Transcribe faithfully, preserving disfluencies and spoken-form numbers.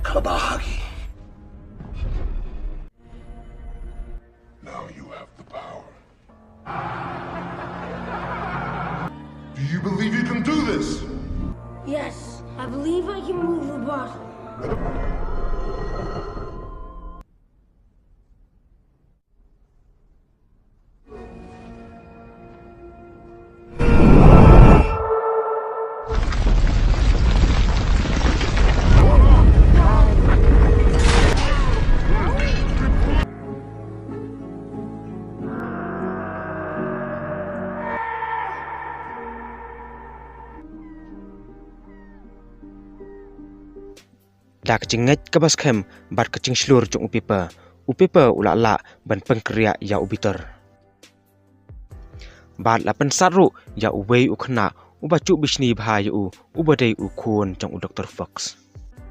Khabahagi. Now you have the power. Do you believe you can do this? Yes, I believe I can move the bottle. Da ka jingngeit kaba skhem bad ka jingshlur jong u Piper, u Piper u la lah ban pynkhreh ïa u Bitter. Bad la pynsad ruh ïa uwei u khynnah uba ju bishni bha ïa u, uba dei u khun jong u Doktor Fox.